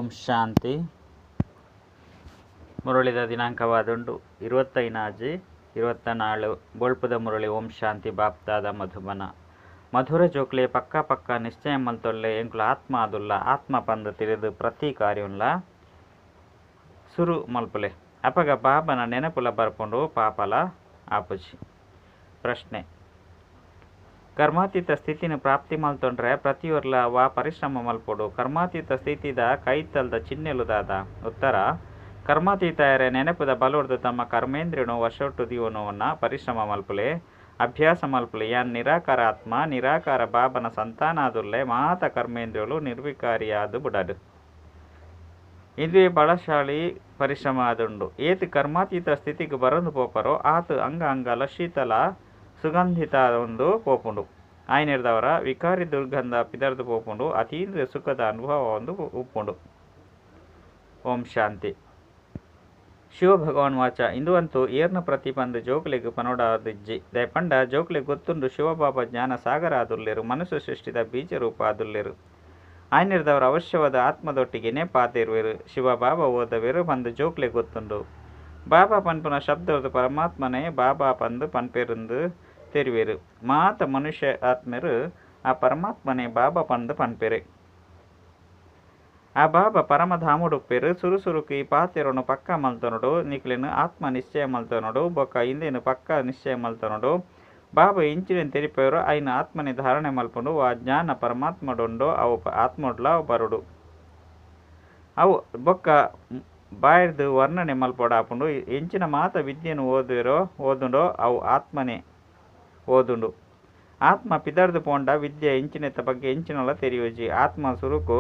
ಓಂ ಶಾಂತಿ. ಮುರಳಿದ ದಿನಾಂಕವಾದುಂಡು 25-24 ಬೊಳ್ಪುದ ಮುರಳಿ. ಓಂ ಶಾಂತಿ. ಬಾಪ್ದಾದ ಮಧುಬನ. ಮಧುರ ಜೋಕ್ಲೆ ಪಕ್ಕ ಪಕ್ಕ ನಿಶ್ಚಯ ಮಲ್ತೊಲ್ಲೆ ಎಂಕುಲು ಆತ್ಮ ಆದುಲ್ಲ. ಆತ್ಮ ಪಂದ್ ತಿಳಿದು ಪ್ರತಿ ಕಾರ್ಯನ್ಲ ಸುರು ಮಲ್ಪುಲೆ. ಅಪಗ ಬಾಬನ ನೆನಪುಲ ಬರ್ಪುಂಡು, ಪಾಪಲ ಆಪುಜಿ. ಪ್ರಶ್ನೆ: ಕರ್ಮಾತೀತ ಸ್ಥಿತಿನ ಪ್ರಾಪ್ತಿ ಮಲ್ತೊಂಡ್ರೆ ಪ್ರತಿಯೊರ್ಲ ವಾ ಪರಿಶ್ರಮ ಮಲ್ಪೊಡು? ಕರ್ಮಾತೀತ ಸ್ಥಿತಿದ ಕೈತಲ್ದ ಚಿಹ್ನೆಲು ದಾದ? ಉತ್ತರ: ಕರ್ಮಾತೀತಯರೆ ನೆನಪುದ ಬಲೊರ್ದು ತಮ್ಮ ಕರ್ಮೇಂದ್ರಿಯೊನು ವಶೊಟು ದೀವೊನುನ ಪರಿಶ್ರಮ ಮಲ್ಪುಲೆ. ಅಭ್ಯಾಸ ಮಲ್ಪುಲೆ. ಯಾನ್ ನಿರಾಕಾರ ಆತ್ಮ, ನಿರಾಕಾರ ಬಾಬನ ಸಂತಾನ ಆದುಲ್ಲೆ. ಮಾತ ಕರ್ಮೇಂದ್ರಿಯೊಲು ನಿರ್ವಿಕಾರಿಯಾದ್ ಬುಡಡ್. ಇಂದುವೆ ಬಲಶಾಲಿ ಪರಿಶ್ರಮ ಆದುಂಡು. ಏತ್ ಕರ್ಮಾತೀತ ಸ್ಥಿತಿಗ್ ಬರೊಂದು ಪೋಪರೋ ಆತ್ ಅಂಗ-ಅಂಗಲ ಶೀತಲ, ಸುಗಂಧಿತ ಆವೊಂದು ಪೋಪುಂಡು. ಆಯಿನೆಡ್ದಾವರ ವಿಕಾರಿ ದುರ್ಗಂಧ ಪಿದಡ್ದ್ ಪೋಪುಂಡು. ಅತೀಂದ್ರಿಯ ಸುಖದ ಅನುಭವ ಆವೊಂದು ಉಪ್ಪುಂಡು. ಓಂ ಶಾಂತಿ. ಶಿವ ಭಗವಾನ್ ವಾಚ. ಇಂದು ಅಂತೂ ಏರ್ನ ಪ್ರತಿ ಪಂದ್ ಜೋಕುಲೆಗ್ ಪನೊಡಾದಿಜ್ಜಿ. ದಾಯೆ ಪಂಡ ಜೋಕುಲೆಗ್ ಗೊತ್ತುಂಡು ಶಿವಬಾಬಾ ಜ್ಞಾನ ಸಾಗರ ಆದುಲ್ಲೆರ್, ಮನುಷ್ಯ ಸೃಷ್ಟಿದ ಬೀಜ ರೂಪ ಆದುಲ್ಲೆರ್. ಆಯಿನೆಡ್ದಾವರ ಅವಶ್ಯವಾದ್ ಆತ್ಮದೊಟ್ಟಿಗೆನೆ ಪಾತೆರುವೆರ್. ಶಿವಬಾಬಾ ಓದವೆರ್ ಪಂದ್ ಜೋಕುಲೆಗ್ ಗೊತ್ತುಂಡು. ಬಾಬಾ ಪನ್ಪುನ ಶಬ್ದೊರ್ದು ಪರಮಾತ್ಮನೇ ಬಾಬಾ ಪಂದ್ ಪನ್ಪೆರುಂದ್ ತೆರಿವೆರ್. ಮಾತ ಮನುಷ್ಯ ಆತ್ಮೆರ್ ಆ ಪರಮಾತ್ಮನೇ ಬಾಬಾ ಪಂದ್ ಪನ್ಪೆರ್. ಆ ಬಾಬಾ ಪರಮಧಾಮೊಡುಪ್ಪೆರ್. ಸುರು ಸುರುಕು ಈ ಪಾತೆರೊನು ಪಕ್ಕಾ ಮಲ್ತೊನೊಡು. ನಿಕುಲೆನ್ ಆತ್ಮ ನಿಶ್ಚಯ ಮಲ್ತೊನೊಡು. ಬೊಕ್ಕ ಇಂದೆನ್ ಪಕ್ಕಾ ನಿಶ್ಚಯ ಮಲ್ತೊನೊಡು. ಬಾಬಾ ಎಂಚಿನೆನ್ ತೆರಿಪಾವೆರೋ ಐನ್ ಆತ್ಮನೇ ಧಾರಣೆ ಮಲ್ಪುಂಡು. ವಾ ಜ್ಞಾನ ಪರಮಾತ್ಮಡುಂಡೋ ಅವು ಆತ್ಮಡ್ಲಾ ಬರೊಡು. ಅವು ಬೊಕ್ಕ ಬಾಯಿರ್ದ್ ವರ್ಣನೆ ಮಲ್ಪೊಡಾಪುಂಡು. ಎಂಚಿನ ಮಾತ ವಿದ್ಯೆನ್ ಓದುವೆರೋ ಓದುಂಡೋ ಅವು ಆತ್ಮನೇ ಓದುಂಡು. ಆತ್ಮ ಪಿದಡ್ದ್ ಪೋಂಡ ವಿದ್ಯೆ ಎಂಚಿನೆತ್ತ ಬಗ್ಗೆ ಎಂಚಿನಲ ತೆರಿಯುಜಿ. ಆತ್ಮ ಸುರುಕು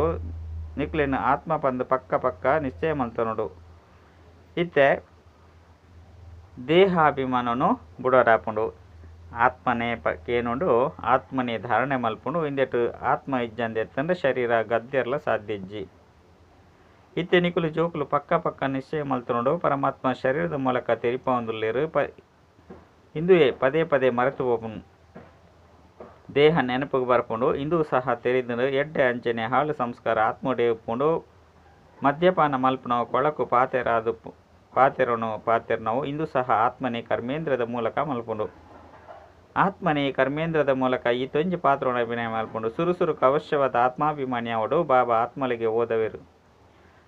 ನಿಕ್ಲೆನ್ ಆತ್ಮ ಪಂದ್ ಪಕ್ಕ ಪಕ್ಕ ನಿಶ್ಚಯ ಮಲ್ತೊನೊಡು. ಇತ್ತೆ ದೇಹಾಭಿಮಾನನು ಬುಡೊಡಾಪುಂಡು. ಆತ್ಮನೇ ಕೇನುಂಡು, ಆತ್ಮನೇ ಧಾರಣೆ ಮಲ್ಪುಂಡು. ಇಂದೆಟ್ ಆತ್ಮ ಇಜ್ಜಂದೆ ಇತ್ತಂಡ ಶರೀರ ಗದ್ದೆರ್ಲ ಸಾಧ್ಯ ಇಜ್ಜಿ. ಇತ್ತೆ ನಿಕುಲು ಜೋಕುಲು ಪಕ್ಕ ಪಕ್ಕ ನಿಶ್ಚಯ ಮಲ್ತೊನೊಡು. ಪರಮಾತ್ಮ ಶರೀರದ ಮೂಲಕ ತೆರಿಪಾವೊಂದುಲ್ಲೆರ್. ಇಂದುವೆ ಪದೇ ಪದೇ ಮರೆತು ಪೋಪುಂಡು. ದೇಹ ನೆನಪುಗು ಬರ್ಪುಂಡು. ಇಂದು ಸಹ ತೆರಿದುಂಡು. ಎಡ್ಡೆ ಅಂಚನೆ ಹಾಳು ಸಂಸ್ಕಾರ ಆತ್ಮಡೇ ಉಪ್ಪುಂಡು. ಮದ್ಯಪಾನ ಮಲ್ಪುನವು, ಕೊಳಕು ಪಾತೆರೊನು ಪಾತೆರ್ನವು ಇಂದು ಸಹ ಆತ್ಮನೇ ಕರ್ಮೇಂದ್ರಿಯದ ಮೂಲಕ ಮಲ್ಪುಂಡು. ಆತ್ಮನೇ ಕರ್ಮೇಂದ್ರಿಯದ ಮೂಲಕ ಈತೊಂಜಿ ಪಾತ್ರೊನು ಅಭಿನಯ ಮಲ್ಪುಂಡು. ಸುರು ಸುರುಕು ಅವಶ್ಯವಾದ ಆತ್ಮಾಭಿಮಾನಿ ಆವೊಡು. ಬಾಬಾ ಆತ್ಮಲೆಗೆ ಓದವೆರು.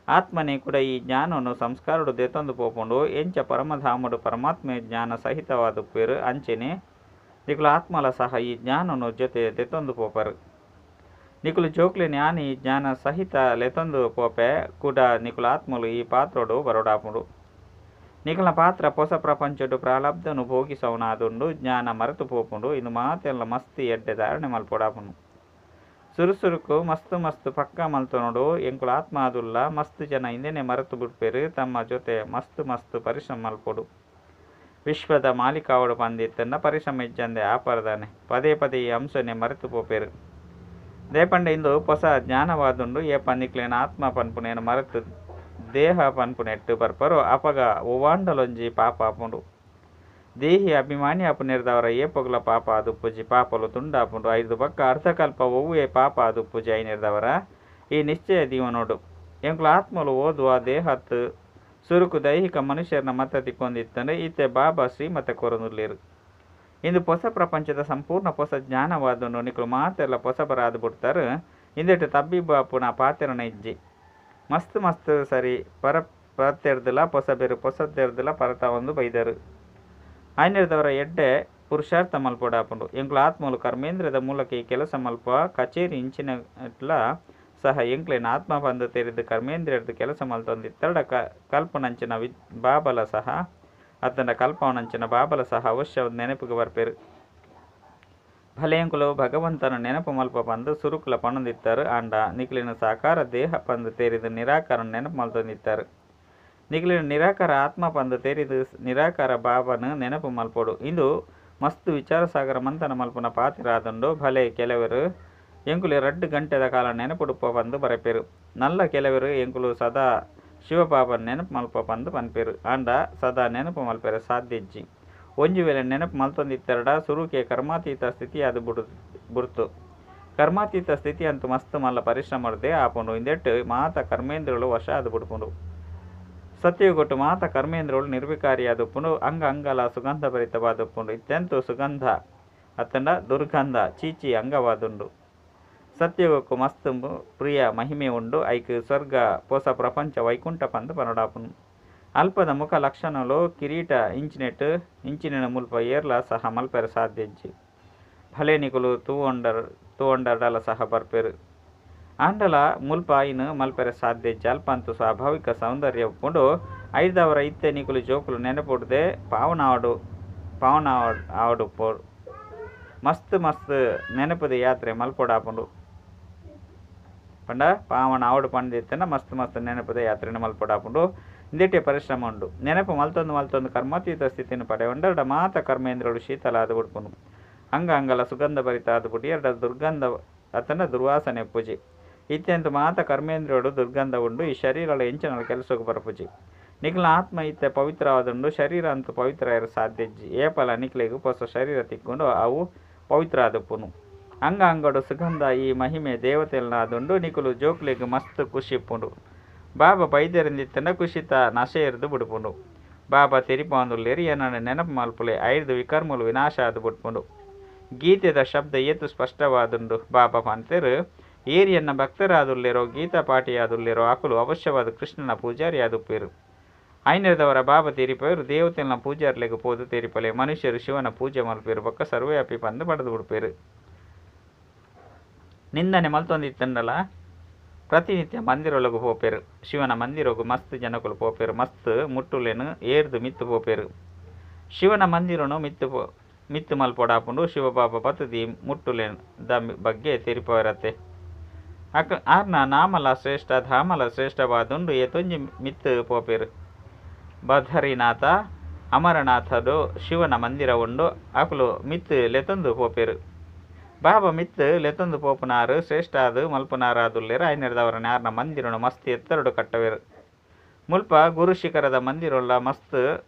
ಆತ್ಮನೇ ಕೂಡ ಈ ಜ್ಞಾನೊನು ಸಂಸ್ಕಾರೊಡು ದೆತೊಂದು ಪೋಪುಂಡು. ಎಂಚ ಪರಮಧಾಮಡು ಪರಮಾತ್ಮೆ ಜ್ಞಾನ ಸಹಿತವಾದುಪ್ಪುವೆರು ಅಂಚನೆ ನಿಕುಲು ಆತ್ಮಲ ಸಹ ಈ ಜ್ಞಾನೊನು ಜೊತೆ ದೆತೊಂದು ಪೋಪರು. ನಿಕುಲು ಜೋಕ್ಲೆನ್ ಯಾನ್ ಈ ಜ್ಞಾನ ಸಹಿತ ಲೆತೊಂದು ಪೋಪೆ ಕೂಡ ನಿಕುಲು ಆತ್ಮಲು ಈ ಪಾತ್ರೊಡು ಬರೊಡಾಪುಂಡು. ನಿಕಲ್ನ ಪಾತ್ರ ಪೊಸ ಪ್ರಪಂಚೊಡು ಪ್ರಾರಬ್ಧನು ಭೋಗಿಸವನಾದುಂಡು. ಜ್ಞಾನ ಮರೆತು ಪೋಪುಂಡು. ಇಂದು ಮಾತೆಲ್ಲ ಮಸ್ತ್ ಎಡ್ಡೆ ಧಾರಣೆ ಮಲ್ಪೊಡಾಪುಂಡು. ಸುರು ಸುರುಕು ಮಸ್ತ್ ಮಸ್ತ್ ಪಕ್ಕಾ ಮಲ್ತೊನೊಡು. ಎಂಕುಲು ಆತ್ಮ ಆದುಲ್ಲ. ಮಸ್ತ್ ಜನ ಇಂದೆನೆ ಮರೆತು ಬುಡ್ಪೆರ್. ತಮ್ಮ ಜೊತೆ ಮಸ್ತ್ ಮಸ್ತ್ ಪರಿಶ್ರಮ ಮಲ್ಪೊಡು. ವಿಶ್ವದ ಮಾಲೀಕಾವೊಡು ಪಂದಿತ್ತಂಡ ಪರಿಶ್ರಮ ಇಜ್ಜಂದೆ ಆಪರದಾನೆ. ಪದೇ ಪದೇ ಈ ಅಂಶನೆ ಮರೆತು ಪೋಪೆರ್. ದಾಯೆ ಇಂದು ಪೊಸ ಜ್ಞಾನವಾದುಂಡು. ಏಪ ನಿಕ್ಲೆನ ಆತ್ಮ ಪನ್ಪುನೇನು ಮರೆತು ದೇಹ ಪನ್ಪುನೆಟ್ಟು ಬರ್ಪರೋ ಅಪಗ ಒವ್ವಾಂಡಲೊಂಜಿ ಪಾಪ ಆಪುಂಡು. ದೇಹಿ ಅಭಿಮಾನಿ ಆಪುನೆರ್ದಾವರ ಏಪೊಗ್ಲ ಪಾಪ ಆದುಪ್ಪುಜಿ. ಪಾಪಲು ತುಂಡಾಪುಂಡು. ಐರ್ದ್ ಬೊಕ್ಕ ಅರ್ಧಕಲ್ಪ ಒವ್ವೇ ಪಾಪ ಆದುಪ್ಪುಜಿ. ಐನೆರ್ದಾವರ ಈ ನಿಶ್ಚಯ ದೀವೊನೊಡು. ಎಂಕುಲು ಆತ್ಮಲು ಓದುವ ದೇಹತ್ ಸುರುಕು ದೈಹಿಕ ಮನುಷ್ಯರ್ನ ಮತ ತಿಕ್ಕೊಂದಿತ್ತಂಡ್. ಇತ್ತೆ ಬಾಬಾ ಶ್ರೀಮತ ಕೊರೊಂದುಲ್ಲೆರ್. ಇಂದು ಪೊಸ ಪ್ರಪಂಚದ ಸಂಪೂರ್ಣ ಪೊಸ ಜ್ಞಾನವಾದುಂಡು. ನಿಕುಲು ಮಾತೆರ್ಲ ಪೊಸಬರಾದ್ ಬುಡ್ತಾರ್. ಇಂದೆಟ್ ತಬ್ಬಿಬ್ಬು ಆಪುನ ಪಾತೆರನ ಇಜ್ಜಿ. ಮಸ್ತ್ ಮಸ್ತ್ ಸರಿ ಪರ ಪರತ್ತೆರ್ದಲ ಪೊಸಬೆರ್ ಪೊಸದೆರ್ದಲ ಪರತಾವೊಂದು ಬೈದರು. ಆಯಿನೆಡ್ದಾವರ ಎಡ್ಡೆ ಪುರುಷಾರ್ಥ ಮಲ್ಪೊಡಾಪುಂಡು. ಎಂಕುಲು ಆತ್ಮಲು ಕರ್ಮೇಂದ್ರಿಯದ ಮೂಲಕ ಈ ಕೆಲಸ ಮಲ್ಪ ಕಚೇರಿ ಇಂಚಿನಟ್ಲ ಸಹ ಎಂಕ್ಲೆನ ಆತ್ಮ ಪಂದ್ ತೆರಿದು ಕರ್ಮೇಂದ್ರಿಯರ್ದು ಕೆಲಸ ಮಲ್ತೊಂದಿತ್ತಡ ಕಲ್ಪನಂಚಿನ ಬಾಬಲ ಸಹ ಅತ್ತಂಡ ಕಲ್ಪವನಂಚಿನ ಬಾಬಲ ಸಹ ಅವಶ್ಯವಾದ ನೆನಪಿಗೆ ಬರ್ಪೆರ್. ಭಲೆ ಎಂಕುಲು ಭಗವಂತನ ನೆನಪು ಮಲ್ಪ ಪಂದ್ ಸುರುಕುಲ ಪನೊಂದಿತ್ತಾರೆ. ಆಂಡ ನಿಕ್ಲೆನ ಸಾಕಾರ ದೇಹ ಪಂದ್ ತೆರಿದು ನಿರಾಕಾರ ನೆನಪು ಮಲ್ತೊಂದಿತ್ತಾರೆ. ನಿಕ್ಲೆನ ನಿರಾಕಾರ ಆತ್ಮ ಪಂದ್ ತೆರಿದು ನಿರಾಕಾರ ಬಾಬನ ನೆನಪು ಮಲ್ಪೊಡು. ಇಂದು ಮಸ್ತ್ ವಿಚಾರ ಸಾಗರ ಮಂಥನ ಮಲ್ಪುನ ಪಾತೆರ ಆದುಂಡು. ಭಲೆ ಕೆಲವರು ಎಂಕುಲು 2 ಗಂಟೆದ ಕಾಲ ನೆನಪುಡುಪ್ಪ ಪಂದ್ ಬರೆಪೆರ್. ನಲ್ಲ ಕೆಲವರು ಎಂಕುಲು ಸದಾ ಶಿವಬಾಬನ ನೆನಪು ಮಲ್ಪ ಪಂದ್ ಪನ್ಪೆರ್. ಆಂಡ ಸದಾ ನೆನಪು ಮಲ್ಪೆರೆ ಸಾಧ್ಯ ಇಜ್ಜಿ. ಒಂಜಿ ವೇಳೆ ನೆನಪು ಮಲ್ತೊಂದಿತ್ತರಡ ಸುರುಕೆ ಕರ್ಮಾತೀತ ಸ್ಥಿತಿಯಾದ್ ಬುಡ್ತು. ಕರ್ಮಾತೀತ ಸ್ಥಿತಿ ಅಂತೂ ಮಸ್ತ್ ಮಲ್ಲ ಪರಿಶ್ರಮರ್ದೇ ಆಪುಂಡು. ಇಂದೆಟ್ ಮಾತ ಕರ್ಮೇಂದ್ರಿಯೊಲು ವಶ ಆದ್ ಬುಡ್ಪುಂಡು. ಸತ್ಯಯುಗೊಟ್ಟು ಮಾತ ಕರ್ಮೇಂದ್ರಿಯೊಲು ನಿರ್ವಿಕಾರಿಯಾದುಪ್ಪುಂಡು. ಅಂಗ ಅಂಗಲ ಸುಗಂಧಭರಿತವಾದುಪ್ಪುಂಡು. ಇತ್ಯಂತೂ ಸುಗಂಧ ಅತ್ತಂಡ ದುರ್ಗಂಧ ಚೀಚಿ ಅಂಗವಾದುಂಡು. ಸತ್ಯಯುಗಕ್ಕೂ ಮಸ್ತ್ ಪ್ರಿಯ ಮಹಿಮೆ ಉಂಡು. ಐಕ್ ಸ್ವರ್ಗ ಪೊಸ ಪ್ರಪಂಚ ವೈಕುಂಠ ಪಂದ್ ಪನೊಡಾಪುಂಡು. ಅಲ್ಪದ ಮುಖ ಲಕ್ಷಣಲು ಕಿರೀಟ ಇಂಚಿನೆಟ್ ಇಂಚಿನೆನ್ ಮುಲ್ಪ ಏರ್ಲಾ ಸಹ ಮಲ್ಪೆರೆ ಸಾಧ್ಯ ಇಜ್ಜಿ. ಭಲೆ ನಿಕುಲು ತೂವೊಂಡರ್ ತೂವೊಂಡರ್ಡಲ ಸಹ ಬರ್ಪೆರ್. ಆಂಡಲ ಮುಲ್ಪ ಐನ್ ಮಲ್ಪೆರೆ ಸಾಧ್ಯ ಇಜ್ಜಿ. ಅಲ್ಪ ಅಂತೂ ಸ್ವಾಭಾವಿಕ ಸೌಂದರ್ಯ ಉಪ್ಪುಂಡು. ಐಡ್ದಾವರ ಇತ್ತೆ ನಿಕುಲು ಜೋಕುಲು ನೆನಪುಡ್ದೆ ಪಾವನಾವಡು ಪಾವನ ಆವಡುಪ್ಪು ಮಸ್ತ್ ಮಸ್ತ್ ನೆನಪುದ ಯಾತ್ರೆ ಮಲ್ಪೊಡಾಪುಂಡು. ಪಂಡ ಪಾವನ ಆವಡು ಪಂದಿತ್ತಂಡ ಮಸ್ತ್ ಮಸ್ತ್ ನೆನಪುದ ಯಾತ್ರೆನ ಮಲ್ಪೊಡಾಪುಂಡು. ಇಂದೆಟೆ ಪರಿಶ್ರಮ ಉಂಡು. ನೆನಪು ಮಲ್ತೊಂದು ಮಲ್ತೊಂದು ಕರ್ಮಾತೀತ ಸ್ಥಿತಿನ ಪಡೆಯೊಂಡರ್ಡ ಮಾತ ಕರ್ಮೇಂದ್ರಿಯೊಲು ಶೀತಲ ಆದ್ ಬುಡ್ಪುಂಡು. ಅಂಗ ಅಂಗಲ ಸುಗಂಧ ಭರಿತ ಆದ್ ಬುಡಿಯರ್ಡ ದುರ್ಗಂಧ ಅತ್ತಂಡ ದುರ್ವಾಸನೆ ಉಪ್ಪುಜಿ. ಇತ್ಯಂತ ಮಾತ ಕರ್ಮೇಂದ್ರಿಯೊಡು ದುರ್ಗಂಧ ಉಂಡು. ಈ ಶರೀರಲ ಎಂಚಿನಲ ಕೆಲಸಗ್ ಬರ್ಪುಜಿ. ನಿಕ್ಲ್ನ ಆತ್ಮ ಇತ್ತೆ ಪವಿತ್ರವಾದುಂಡು. ಶರೀರ ಅಂತೂ ಪವಿತ್ರ ಆಯೆರೆ ಸಾಧ್ಯ ಇಜ್ಜಿ. ಏಪಲ ನಿಕ್ಲೆಗ್ ಪೊಸ ಶರೀರ ತಿಕ್ಕುಂಡು, ಅವು ಪವಿತ್ರ ಆದುಪ್ಪುನು. ಅಂಗ ಅಂಗಡು ಸುಗಂಧ ಈ ಮಹಿಮೆ ದೇವತೆಲ್ನಾದುಂಡು. ನಿಕುಲು ಜೋಕ್ಲೆಗ್ ಮಸ್ತ್ ಖುಷಿ ಇಪ್ಪುಂಡು. ಬಾಬಾ ಬೈದೆರಿಂದಿತ್ತಂಡ ಖುಷಿತ ನಶೆರ್ದ್ ಬುಡ್ಪುಂಡು. ಬಾಬಾ ತೆರಿಪಾವೊಂದುಲ್ಲೆರ್ ಏನನ್ನ ನೆನಪು ಮಲ್ಪುಲೆ, ಐರ್ದ್ ವಿಕರ್ಮಲು ವಿನಾಶ ಆದ್ ಬುಡ್ಪುಂಡು. ಗೀತೆದ ಶಬ್ದ ಏತ್ ಸ್ಪಷ್ಟವಾದುಂಡು. ಬಾಬಾ ಪಂತೆರ್, ಏರ್ ಎನ್ನ ಭಕ್ತರಾದುಲ್ಲೆರೋ ಗೀತಾ ಪಾಠಿಯಾದುಲ್ಲೆರೋ ಅಕುಲು ಅವಶ್ಯವಾದ ಕೃಷ್ಣನ ಪೂಜಾರಿ ಆದುಪ್ಪೆರ್. ಐನೆರ್ದವರ ಬಾಬಾ ತೆರಿಪವೆರ್ ದೇವತೆಲ್ನ ಪೂಜಾರ್ಲೆಗ್ ಪೋದು ತೆರಿಪಲೆ. ಮನುಷ್ಯರು ಶಿವನ ಪೂಜೆ ಮಲ್ಪೆರ್ ಬೊಕ್ಕ ಸರ್ವವ್ಯಾಪಿ ಪಂದ್ ಪಂಡ್ದ್ ಬುಡ್ಪೆರ್. ನಿಂದನೆ ಮಲ್ತೊಂದಿತ್ತಂಡಲ ಪ್ರತಿನಿತ್ಯ ಮಂದಿರೊಳಗು ಪೋಪೆರ್. ಶಿವನ ಮಂದಿರೊಗು ಮಸ್ತ್ ಜನಕುಲು ಪೋಪೆರ್. ಮಸ್ತ್ ಮುಟ್ಟುಲೆನ್ ಏರ್ದ್ ಮಿತ್ತ್ ಪೋಪೆರ್. ಶಿವನ ಮಂದಿರೊನು ಮಿತ್ತ್ ಮಿತ್ತ್ ಮಲ್ಪೊಡಾಪುಂಡು. ಶಿವಬಾಬಾ ಬತ್ತ್ದಿ ಮುಟ್ಟುಲೆನ್ ದ ಬಗ್ಗೆ ತೆರಿಪಾವೆರತ್ತೆ. ಆರ್ನ ನಾಮಲ ಶ್ರೇಷ್ಠ ಧಾಮಲ ಶ್ರೇಷ್ಠವಾದುಂಡು. ಏತೊಂಜಿ ಮಿತ್ತ್ ಪೋಪೆರ್. ಬದರಿನಾಥ ಅಮರನಾಥಡು ಶಿವನ ಮಂದಿರ ಉಂಡು. ಅಕುಲು ಮಿತ್ತ್ ಲೆತೊಂದು ಪೋಪೆರ್. ಬಾಬಾ ಮಿತ್ತ್ ಲೆತೊಂದು ಪೋಪುನಾರ್ ಶ್ರೇಷ್ಠ ಆದ್ ಮಲ್ಪುನಾರಾದುಲ್ಲೆರ್. ಐನೆರ್ದವರನೆ ಆರ್ನ ಮಂದಿರನು ಮಸ್ತ್ ಎತ್ತರಡು ಕಟ್ಟವೆರ್. ಮುಲ್ಪ ಗುರು ಶಿಖರದ ಮಂದಿರೊಲ್ಲ ಮಸ್ತ್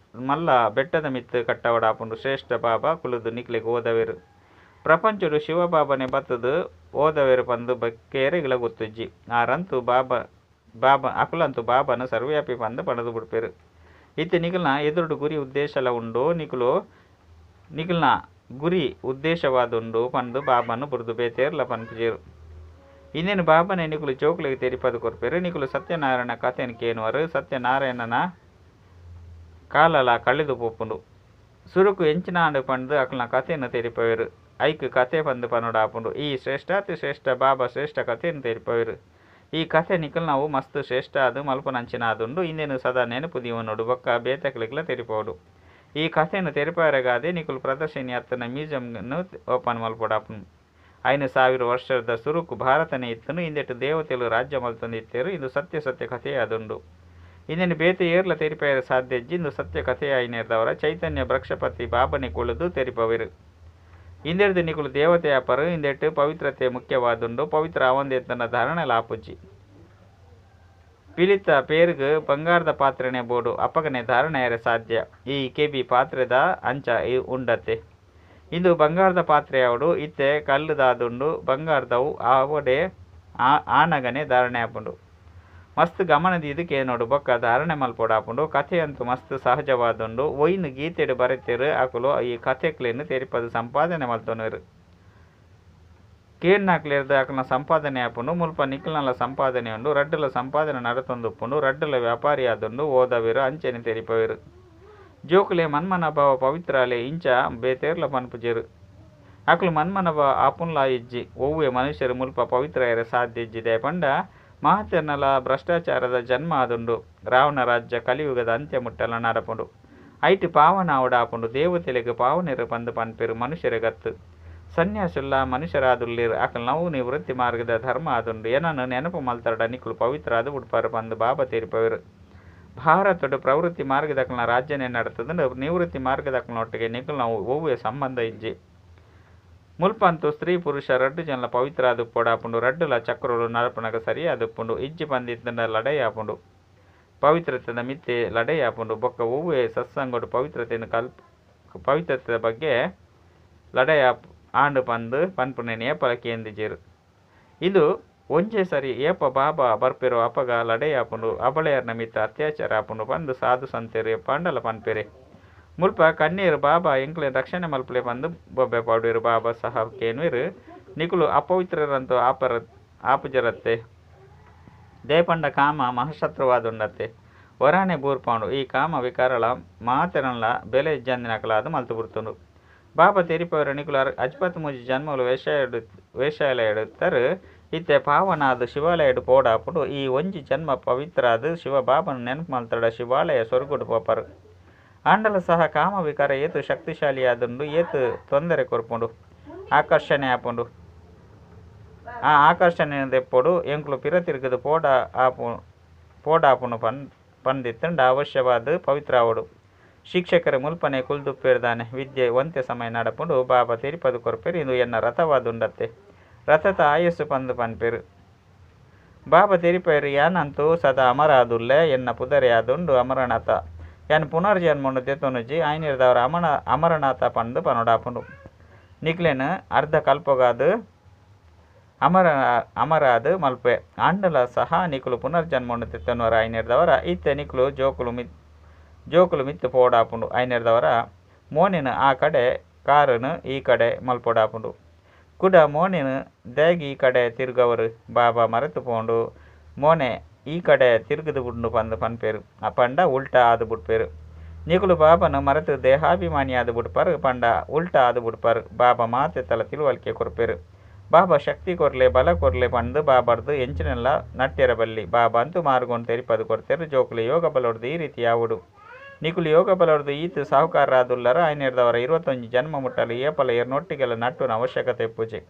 ಮಲ್ಲ ಬೆಟ್ಟದ ಮಿತ್ತ್ ಕಟ್ಟವಡಾಪುಂಡು. ಶ್ರೇಷ್ಠ ಬಾಬಾ ಕುಲುದು ನಿಕ್ಲೆಗ್ ಓದವೆರ್. ಪ್ರಪಂಚಡು ಶಿವಬಾಬನೆ ಬತ್ತುದು ಓದವೆರ್ ಪಂದ್ ಬೊಕ್ಕ ಏರೆಗ್ಲ ಗೊತ್ತುಜ್ಜಿ. ಆರಂತೂ ಬಾಬಾ ಬಾಬಾ ಅಕುಲಂತೂ ಬಾಬಾನ ಸರ್ವವ್ಯಾಪಿ ಪಂದ್ ಪಂಡ್ದ್ ಬುಡ್ಪೆರ್. ಇತ್ತೆ ನಿಕಲ್ನ ಎದುರುಡು ಗುರಿ ಉದ್ದೇಶಲ ಉಂಡು. ನಿಕುಲು ನಿಕಲ್ನ ಗುರಿ ಉದ್ದೇಶವಾದುಂಡು ಪಂದ್ ಬಾಬಾನ ಬುಡ್ದು ಬೇತೇರ್ಲ ಪನ್ಪುಜೆರ್. ಇಂದೆನ್ ಬಾಬಾನೆ ನಿಕುಲು ಜೋಕ್ಲೆಗ್ ತೆರಿಪಾದ್ ಕೊರ್ಪೆರ್. ನಿಕುಲು ಸತ್ಯನಾರಾಯಣ ಕಥೆನ್ ಕೇನುವರು. ಸತ್ಯನಾರಾಯಣನ ಕಾಲಲ ಕಳೆದು ಪೋಪುಂಡು. ಸುರುಕು ಎಂಚಿನಾಂಡ್ ಪಂದ್ ಅಕಲ್ನ ಕಥೆನ್ ತೆರಿಪಾವೆರ್. ಐಕ್ ಕಥೆ ಪಂದ್ ಪನೊಡಾಪುಂಡು. ಈ ಶ್ರೇಷ್ಠಾತಿ ಶ್ರೇಷ್ಠ ಬಾಬಾ ಶ್ರೇಷ್ಠ ಕಥೆನ್ ತೆರಿಪಾವೆರ್. ಈ ಕಥೆ ನಿಕಲ್ನವು ಮಸ್ತ್ ಶ್ರೇಷ್ಠ ಆದ್ ಮಲ್ಪುನಂಚಿನಾದುಂಡು. ಇಂದೆನ್ ಸದಾ ನೆನಪು ದೀವೊನೊಡು ಬೊಕ್ಕ ಬೇತೆಕ್ಲೆಗ್ಲ ತೆರಿಪಾವೊಡು. ಈ ಕಥೆನ್ ತೆರಿಪಾವರೆಗಾದೆ ನಿಕುಲು ಪ್ರದರ್ಶಿನಿ ಅತ್ತಂಡ ಮ್ಯೂಸಿಯಂನ್ ಓಪನ್ ಮಲ್ಪೊಡಾಪುಂಡು. 5000 ವರ್ಷದ ಸುರುಕು ಭಾರತನೇ ಇತ್ತುಂಡು. ಇಂದೆಟ್ ದೇವತೆಲು ರಾಜ್ಯ ಮಲ್ತೊಂದಿತ್ತೆರ್. ಇಂದು ಸತ್ಯ ಸತ್ಯ ಕಥೆಯಾದುಂಡು. ಇಂದೆನ್ ಬೇತೆ ಏರ್ಲ ತೆರಿಪಾಯೆರೆ ಸಾಧ್ಯ ಇಜ್ಜಿ. ಇಂದು ಸತ್ಯ ಕಥೆಯಾಯಿನೆರ್ದಾವರ ಚೈತನ್ಯ ಬೃಕ್ಷಪತಿ ಬಾಬನೆ ಕುಳುದು ತೆರಿಪವೆರ್. ಇಂದೆರ್ದ್ ನಿಕುಲು ದೇವತೆ ಆಪರ್. ಇಂದೆಟ್ ಪವಿತ್ರತೆ ಮುಖ್ಯವಾದುಂಡು. ಪವಿತ್ರ ಆವಂದಿತ್ತಂಡ ಧಾರಣೆಲ ಆಪುಜಿ. ಪಿಲಿತ ಪೇರ್ಗ್ ಬಂಗಾರದ ಪಾತ್ರೆನೇ ಬೋಡು. ಅಪಗನೆ ಧಾರಣೆ ಆಯೆರೆ ಸಾಧ್ಯ. ಈ ಕೆಬಿ ಪಾತ್ರೆದ ಅಂಚ ಉಂಡತೆ. ಇಂದು ಬಂಗಾರದ ಪಾತ್ರೆ ಆವೊಡು. ಇತ್ತೆ ಕಲ್ಲುದಾದುಂಡು. ಬಂಗಾರದವು ಆವಡೆ ಆನಗನೆ ಧಾರಣೆ ಆಪುಂಡು. ಮಸ್ತ್ ಗಮನ ದೀದ್ ಕೇನೊಡು ಬೊಕ್ಕ ಧಾರಣೆ ಮಲ್ಪೊಡಾಪುಂಡು. ಕಥೆಯಂತೂ ಮಸ್ತ್ ಸಹಜವಾದುಂಡು. ಒಯಿನ್ ಗೀತೆಡ್ ಬರೆತೆರ್ ಅಕುಲು ಈ ಕಥೆಕ್ಲೆನ್ ತೆರಿಪಾದ್ ಸಂಪಾದನೆ ಮಲ್ತೊನುವೆರ್. ಕೇನ್ನಾಕ್ಲೆರ್ದ್ ಅಕಲ್ನ ಸಂಪಾದನೆ ಆಪುಂಡು. ಮುಲ್ಪ ನಿಕಲ್ನಲ ಸಂಪಾದನೆ ಉಂಡು. ರಡ್ಡಲ ಸಂಪಾದನೆ ನಡತೊಂದು ಉಪ್ಪುಂಡು. ರಡ್ಡಲ ವ್ಯಾಪಾರಿ ಆದುಂಡು. ಓದವೆರ್ ಅಂಚನೆ ತೆರಿಪಾವೆರ್. ಜೋಕುಲೆ ಮನ್ಮನಾಭವ ಪವಿತ್ರಾಲೆ ಇಂಚ ಬೇತೇರ್ಲ ಪನ್ಪುಜೆರ್. ಅಕುಲು ಮನ್ಮನಾಭವ ಆಪುನ್ಲಾ ಇಜ್ಜಿ. ಒವ್ವೆ ಮನುಷ್ಯರು ಮುಲ್ಪ ಪವಿತ್ರ ಆಯೆರೆ ಸಾಧ್ಯ ಇಜ್ಜಿ. ದಾಯೆ ಪಂಡ ಮಾತೆರ್ನಲ ಭ್ರಷ್ಟಾಚಾರದ ಜನ್ಮ ಆದುಂಡು. ರಾವಣ ರಾಜ್ಯ ಕಲಿಯುಗದ ಅಂತ್ಯ ಮುಟ್ಟಲ ನಡಪುಂಡು. ಐಟ್ ಪಾವನ ಆವೊಡಾಪುಂಡು. ದೇವತೆಲೆಗ್ ಪಾವನೆರ್ ಪಂದ್ ಪನ್ಪೆರ್ ಮನುಷ್ಯರೆಗತ್ತ್. ಸನ್ಯಾಸಿಲ್ಲ ಮನುಷ್ಯರಾದುಲ್ಲೆರ್. ಅಕಲ್ನವು ನಿವೃತ್ತಿ ಮಾರ್ಗದ ಧರ್ಮ ಆದುಂಡು. ಎನನ್ ನೆನಪು ಮಲ್ತರ್ಡ ನಿಕುಲು ಪವಿತ್ರ ಆದ್ ಬುಡ್ಪರ್ ಪಂದ್ ಬಾಬಾ ತೆರಿಪಾವೆರ್. ಭಾರತಡ್ ಪ್ರವೃತ್ತಿ ಮಾರ್ಗದಕಲ್ನ ರಾಜ್ಯನೇ ನಡತುದುಂಡು. ನಿವೃತ್ತಿ ಮಾರ್ಗದಕಲ್ನೊಟ್ಟಿಗೆ ನಿಕಲ್ನವು ಒವ್ವೆ ಸಂಬಂಧ ಇಜ್ಜಿ. ಮುಲ್ಪಂತೂ ಸ್ತ್ರೀ ಪುರುಷ ರಡ್ಡ್ ಜನಲ ಪವಿತ್ರ ಆದುಪ್ಪೊಡಾಪುಂಡು. ರಡ್ಡಲ ಚಕ್ರಲು ನಡಪುನಗ ಸರಿಯಾದುಪ್ಪುಂಡು. ಇಜ್ಜಿ ಪಂದಿತ್ತಂಡ ಲಡಾಯಿ ಆಪುಂಡು. ಪವಿತ್ರತೆದ ಮಿತ್ತೆ ಲಡಾಯಿ ಆಪುಂಡು. ಬೊಕ್ಕ ಒವ್ವೆ ಸತ್ಸಂಗಡ್ ಪವಿತ್ರತೆನ್ ಪವಿತ್ರತೆದ ಬಗ್ಗೆ ಲಡಾಯಿ ಆಂಡ್ ಪಂದ್ ಪನ್ಪುನೆನ್ ಏಪಲ ಕೇಂದಿಜೆರ್. ಇಂದು ಒಂಜೇ ಸರಿ ಏಪ ಬಾಬಾ ಬರ್ಪೆರೋ ಅಪಗ ಲಡೈ ಆಪುಂಡು, ಅಬಳೆಯರ್ನ ಮಿತ್ತ ಅತ್ಯಾಚಾರ ಆಪುಂಡು ಪಂದ್ ಸಾಧು ಸಂತೆರ್ ಏಪಾಂಡಲ ಪನ್ಪೆರೆ. ಮುಲ್ಪ ಕಣ್ಣೀರ್ ಬಾಬಾ ಎಂಕ್ಲೆನ್ ರಕ್ಷಣೆ ಮಲ್ಪುಲೆ ಪಂದ್ ಬೊಬ್ಬೆ ಪಾಡುವೆರ್. ಬಾಬಾ ಸಹ ಕೇನುವೆರ್, ನಿಕುಲು ಅಪವಿತ್ರರಂತೂ ಆಪುಜರತ್ತೆ? ದಾಯೆ ಪಂಡ ಕಾಮ ಮಹಾಶತ್ರುವಾದುಂಡತ್ತೆ. ಒರಾನೆ ಬೂರ್ಪಾವುಂಡು. ಈ ಕಾಮ ವಿಕಾರಲ ಮಾತೆರೆನ್ಲ ಬೆಲೆ ಇಜ್ಜಂದಿನಕಲಾದ್ ಮಲ್ತ್ ಬುಡ್ತುಂಡು. ಬಾಬಾ ತೆರಿಪಾವೆರ್, ನಿಕುಲು 63 ಜನ್ಮಲು ವೇಶ್ಯಾಲಯಡ್ ಇತ್ತರ್. ಇತ್ತೆ ಪಾವನ ಆದ್ ಶಿವಾಲಯಡ್ ಪೋಡಾಪುಂಡು. ಈ ಒಂಜಿ ಜನ್ಮ ಪವಿತ್ರ ಆದ್ ಶಿವ ಬಾಬಾನ ನೆನಪು ಮಲ್ತಡ ಶಿವಾಲಯ ಸ್ವರ್ಗಡ್ ಪೋಪರ್. ಆಂಡಲ ಸಹ ಕಾಮ ವಿಕಾರ ಏತ್ ಶಕ್ತಿಶಾಲಿಯಾದುಂಡು, ಏತ್ ತೊಂದರೆ ಕೊರ್ಪುಂಡು. ಆಕರ್ಷಣೆ ಆಪುಂಡು. ಆ ಆಕರ್ಷಣೆನ್ ದೆಪ್ಪೊಡು. ಎಂಕುಲು ಪಿರ ತಿರುಗುದು ಪೋಡಾಪುಂಡು ಪಂದಿತ್ತುಂಡ ಅವಶ್ಯವಾದ್ ಪವಿತ್ರ ಆವೊಡು. ಶಿಕ್ಷಕರು ಮುಲ್ಪನೆ ಕುಲ್ದುಪ್ಪೆರ್ ದಾನೆ. ವಿದ್ಯೆ ಒಂತೆ ಸಮಯ ನಡಪುಂಡು. ಬಾಬಾ ತೆರಿಪಾದ್ ಕೊರ್ಪೆರ್, ಇಂದು ಎನ್ನ ರಥವಾದುಂಡತ್ತೆ. ರಥತ ಆಯಸ್ಸು ಪಂದ್ ಪನ್ಪೆರ್. ಬಾಬಾ ತೆರಿಪಾಯೆರ್, ಯಾನಂತೂ ಸದಾ ಅಮರ ಆದುಲ್ಲೆ. ಎನ್ನ ಪುದರೇ ಆದುಂಡು ಅಮರನಾಥ. ಯಾನ್ ಪುನರ್ಜನ್ಮೊನು ದೆತೊನುಜಿ. ಆಯಿನೆಡ್ದಾವರ ಅಮರನಾಥ ಪಂದ್ ಪನೊಡಾಪುಂಡು. ನಿಕ್ಲೆನ್ ಅರ್ಧ ಕಲ್ಪಗಾದ್ ಅಮರಾದ್ ಮಲ್ಪೆ. ಆಂಡಲ ಸಹ ನಿಕುಲು ಪುನರ್ಜನ್ಮೊನು ದೆತೊನುವರ ಆಯಿನೆಡ್ದಾವರ ಇತ್ತೆ ನಿಕುಲು ಜೋಕುಲು ಮಿತ್ತ್ ಪೋಡಾಪುಂಡು. ಆಯಿನೆಡ್ದಾವರ ಮೋನೆನ್ ಆ ಕಡೆ ಕಾರುನು ಈ ಕಡೆ ಮಲ್ಪೊಡಾಪುಂಡು. ಕುಡ ಮೋನೆನ್ ದಾಯೆಗ್ ಈ ಕಡೆ ತಿರುಗವರು? ಬಾಬಾ ಮರೆತು ಪೋಂಡು. ಮೋನೆ ಈ ಕಡೆ ತಿರುಗುದು ಬುಡ್ಂಡು ಪಂದ್ ಪನ್ಪೆರ್. ಪಂಡ ಉಲ್ಟಾ ಆದ್ ಬುಡ್ಪೆರ್. ನಿಕುಲು ಬಾಬಾನ ಮರೆತು ದೇಹಾಭಿಮಾನಿಯಾದ್ ಬುಡ್ಪರ್. ಪಂಡ ಉಲ್ಟಾ ಆದ್ ಬುಡ್ಪರ್. ಬಾಬಾ ಮಾತೆತಲ ತಿಳುವಳಿಕೆ ಕೊರ್ಪೆರ್. ಬಾಬಾ ಶಕ್ತಿ ಕೊರ್ಲೆ, ಬಲ ಕೊರ್ಲೆ ಪಂದ್ ಬಾಬಾರ್ದು ಎಂಚಿನೆಲ್ಲ ನಟ್ಟೆರ ಬಲ್ಲಿ. ಬಾಬಾ ಅಂತೂ ಮಾರ್ಗೊನು ತೆರಿಪಾದ್ ಕೊರ್ತೆರ್. ಜೋಕುಲೆ ಯೋಗ ಬಲೊರ್ದು ಈ ರೀತಿ ಆವೊಡು. ನಿಕುಲು ಯೋಗ ಬಲೊರ್ದು ಈತ್ ಸಾಹುಕಾರರಾದುಲ್ಲರ್. ಆಯಿನೆಡ್ದಾವರ 21 ಜನ್ಮ ಮುಟ್ಟಲು ಏಪಲ ಏರ್ನೊಟ್ಟಿಗೆಲ ನಟ್ಟುನ ಅವಶ್ಯಕತೆ ಇಪ್ಪುಜಿ.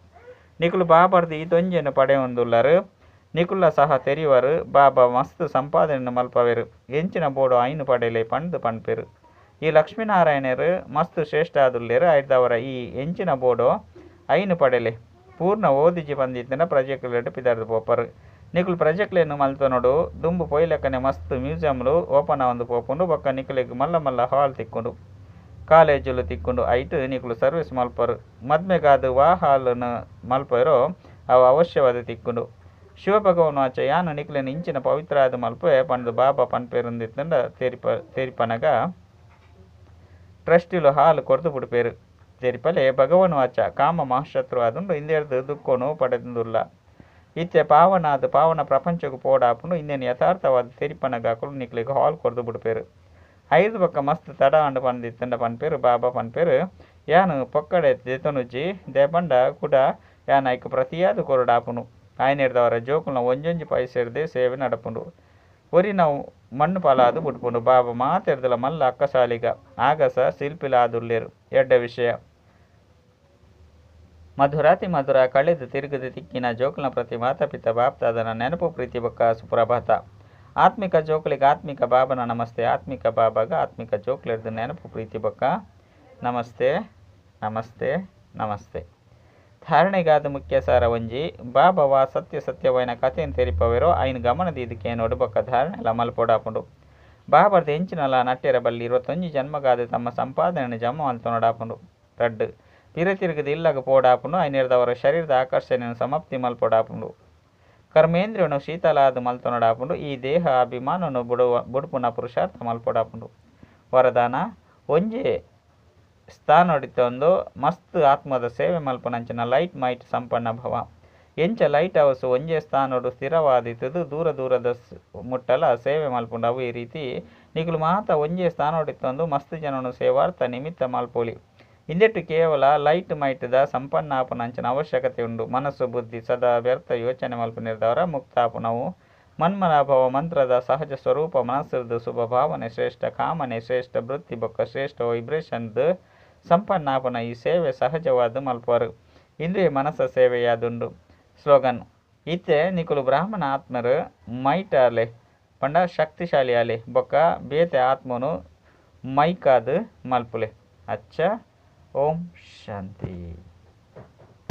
ನಿಕುಲು ಬಾಬಾರ್ದು ಈತೊಂಜೆನ್ ಪಡೆಯೊಂದುಲ್ಲರ್. ನಿಕುಲ್ಲ ಸಹ ತೆರಿಯುವರು. ಬಾಬಾ ಮಸ್ತ್ ಸಂಪಾದನೆನ್ ಮಲ್ಪವೆರ್. ಎಂಚಿನ ಬೋಡೋ ಐನ್ ಪಡೆಲೆ ಪಂದ್ ಪನ್ಪೆರ್. ಈ ಲಕ್ಷ್ಮೀನಾರಾಯಣೆರ್ ಮಸ್ತ್ ಶ್ರೇಷ್ಠ ಆದುಲ್ಲೆರ್. ಆಯಿರ್ದಾವರ ಈ ಎಂಚಿನ ಬೋಡೋ ಐನ್ ಪಡೆಲೆ. ಪೂರ್ಣ ಓದಿಜಿ ಪಂದಿತ್ತಿನ ಪ್ರಜೆಕ್ಲೆಡ್ ಪಿದಡ್ದ್ ಪೋಪರ್. ನಿಕುಲು ಪ್ರಜೆಕ್ಲೆನ್ ಮಲ್ತೊನೊಡು. ದುಂಬು ಪೋಯಿಲೆಕ್ಕನೆ ಮಸ್ತ್ ಮ್ಯೂಸಿಯಂಲು ಓಪನ್ ಆವೊಂದು ಪೋಪುಂಡು. ಬೊಕ್ಕ ನಿಕಲೆಗ್ ಮಲ್ಲ ಮಲ್ಲ ಹಾಲ್ ತಿಕ್ಕುಂಡು. ಕಾಲೇಜುಲು ತಿಕ್ಕುಂಡು. ಐಟ್ ನಿಕುಲು ಸರ್ವಿಸ್ ಮಲ್ಪರು. ಮದ್ಮೆಗಾದ್ ವಾ ಹಾಲ್ ನ್ ಮಲ್ಪುವೆರೋ ಅವು ಅವಶ್ಯವಾದ್ ತಿಕ್ಕುಂಡು. ಶಿವ ಭಗವಾನ್ ವಾಚ ಯಾನ್ ನಿಕಲೆನ್ ಇಂಚಿನ ಪವಿತ್ರ ಆದ್ ಮಲ್ಪುವೆ ಪಂದ್ ಬಾಬಾ ಪನ್ಪೆರುಂದಿತ್ತುಂಡ ತೆರಿಪನಗ ಟ್ರಸ್ಟಿಲು ಹಾಲ್ ಕೊರ್ದು ಬುಡ್ಪೆರ್. ತೆರಿಪಲೆ ಭಗವಾನ್ ವಾಚ ಕಾಮ ಮಹಾಶತ್ರು ಆದುಂಡು. ಇಂದೆರ್ದ್ ದುಃಖೊನು ಪಡೆದುಲ್ಲ. ಇತ್ತೆ ಪಾವನಾದ್ ಪಾವನ ಪ್ರಪಂಚಗ್ ಪೋಡಾಪುಂಡು. ಇಂದೆನ್ ಯಥಾರ್ಥವಾದ್ ತೆರಿಪನಗ ಅಕುಲು ನಿಕ್ಲೆಗ್ ಹಾಲ್ ಕೊರ್ದು ಬುಡ್ಪೆರ್. ಐರ್ದ್ ಬೊಕ್ಕ ಮಸ್ತ್ ತಡ ಆಂಡ್ ಪಂದಿತ್ತುಂಡ ಪನ್ಪೆರ್. ಬಾಬಾ ಪನ್ಪೆರ್, ಯಾನ್ ಪೊಕ್ಕಡೆ ದೆತೊನುಜಿ. ದಾಯೆ ಪಂಡ ಕುಡ ಯಾನ್ ಐಕ್ ಪ್ರತಿಯಾದ್ ಕೊರೊಡಾಪುಂಡು. ಆಯಿನೆಡ್ದಾವರ ಜೋಕುಲ್ನ ಒಂಜೊಂಜಿ ಪೈಸೆರ್ದೇ ಸೇವೆ ನಡಪುಂಡು. ಒರಿನವು ಮಣ್ಣ್ ಪಾಲಾದ್ ಬುಡ್ಪುಂಡು. ಬಾಬಾ ಮಾತೆರ್ದಲ ಮಲ್ಲ ಅಕ್ಕಸಾಲಿಗ, ಆಗಸ ಶಿಲ್ಪಿಲ ಆದುಲ್ಲೆರ್. ಎಡ್ಡೆ ವಿಷಯ. ಮಧುರಾತಿ ಮಧುರ ಕಳೆದು ತಿರುಗುದು ತಿಕ್ಕಿನ ಜೋಕುಲ್ನ ಪ್ರತಿ ಮಾತಾ ಪಿತ ಬಾಪ್ದಾದನ ನೆನಪು ಪ್ರೀತಿ ಬೊಕ್ಕ ಸುಪ್ರಭಾತ. ಆತ್ಮಿಕ ಜೋಕುಲೆಗ್ ಆತ್ಮಿಕ ಬಾಬನ ನಮಸ್ತೆ. ಆತ್ಮಿಕ ಬಾಬಾಗ ಆತ್ಮಿಕ ಜೋಕುಲೆರ್ದ್ ನೆನಪು ಪ್ರೀತಿ ಬೊಕ್ಕ ನಮಸ್ತೆ ನಮಸ್ತೆ ನಮಸ್ತೆ. ಧಾರಣೆಗಾದ ಮುಖ್ಯ ಸಾರ ಒಂಜಿ ಬಾಬಾ ವಾ ಸತ್ಯ ಸತ್ಯವಾಯಿನ ಕಥೆನ್ ತೆರಿಪವೆರೋ ಐನ್ ಗಮನ ದೀದ್ ಕೇನೋಡು ಬೊಕ್ಕ ಧಾರಣೆಲ ಮಲ್ಪೊಡಾಪುಂಡು. ಬಾಬರ್ದ ಎಂಚಿನಲ ನಟ್ಟೆರ ಬಲ್ಲಿ 21 ಜನ್ಮಗಾದ್ ತಮ್ಮ ಸಂಪಾದನೆನ್ ಜಮಾ ಮಲ್ತೊನೊಡಾಪುಂಡು. ರಡ್ಡ್ ಪಿರ ತಿರುಗುದು ಇಲ್ಲಗ್ ಪೋಡಾಪುಂಡು. ಐನೆರ್ದಾವರ ಶರೀರದ ಆಕರ್ಷಣೆನ್ ಸಮಾಪ್ತಿ ಮಲ್ಪೊಡಾಪುಂಡು. ಕರ್ಮೇಂದ್ರಿಯನು ಶೀತಲಾದ್ ಮಲ್ತೊನೊಡಾಪುಂಡು. ಈ ದೇಹ ಅಭಿಮಾನನು ಬುಡ್ಪುನ ಪುರುಷಾರ್ಥ ಮಲ್ಪೊಡಾಪುಂಡು. ವರದಾನ ಒಂಜೇ ಸ್ಥಾನೊಡಿತ್ತೊಂದು ಮಸ್ತ್ ಆತ್ಮದ ಸೇವೆ ಮಲ್ಪುನಂಚಿನ ಲೈಟ್ ಮೈಟ್ ಸಂಪನ್ನ ಭವ. ಎಂಚ ಲೈಟ್ ಹೌಸ್ ಒಂಜೇ ಸ್ಥಾನೊಡು ಸ್ಥಿರವಾದಿತ್ತುದು ದೂರ ದೂರದ ಮುಟ್ಟಲ ಸೇವೆ ಮಲ್ಪುಂಡು. ಅವು ಈ ರೀತಿ ನಿಕುಲು ಮಾತ ಒಂಜೇ ಸ್ಥಾನೊಡಿತ್ತೊಂದು ಮಸ್ತ್ ಜನನು ಸೇವಾರ್ಥ ನಿಮಿತ್ತ ಮಲ್ಪೊಲಿ. ಇಂದೆಟ್ ಕೇವಲ ಲೈಟ್ ಮೈಟ್ ದ ಸಂಪನ್ನ ಆಪುನಂಚಿನ ಅವಶ್ಯಕತೆ ಉಂಡು. ಮನಸ್ಸು ಬುದ್ಧಿ ಸದಾ ವ್ಯರ್ಥ ಯೋಚನೆ ಮಲ್ಪುನೆರ್ದಾವರ ಮುಕ್ತ ಆಪುನವು. ಮನ್ಮನಾಭವ ಮಂತ್ರದ ಸಹಜ ಸ್ವರೂಪ ಮನಸ್ಸುರ್ದು ಶುಭ ಭಾವನೆ ಶ್ರೇಷ್ಠ ಕಾಮನೆ ಶ್ರೇಷ್ಠ ವೃತ್ತಿ ಬೊಕ್ಕ ಶ್ರೇಷ್ಠ ವೈಬ್ರೇಷನ್ ದ್ ಸಂಪನ್ನ ಆಪುನ ಈ ಸೇವೆ ಸಹಜವಾದ್ ಮಲ್ಪುವರು. ಇಂದುವೆ ಮನಸ ಸೇವೆಯಾದುಂಡು. ಸ್ಲೋಗನ್ ಇತ್ತೆ ನಿಕುಲು ಬ್ರಾಹ್ಮಣ ಆತ್ಮರು ಮೈಟ್ ಆಲೆ ಪಂಡ ಶಕ್ತಿಶಾಲಿ ಆಲೆ ಬೊಕ್ಕ ಬೇತೆ ಆತ್ಮನು ಮೈಕಾದ್ ಮಲ್ಪುಲೆ. ಅಚ್ಚ ಓಂ ಶಾಂತಿ.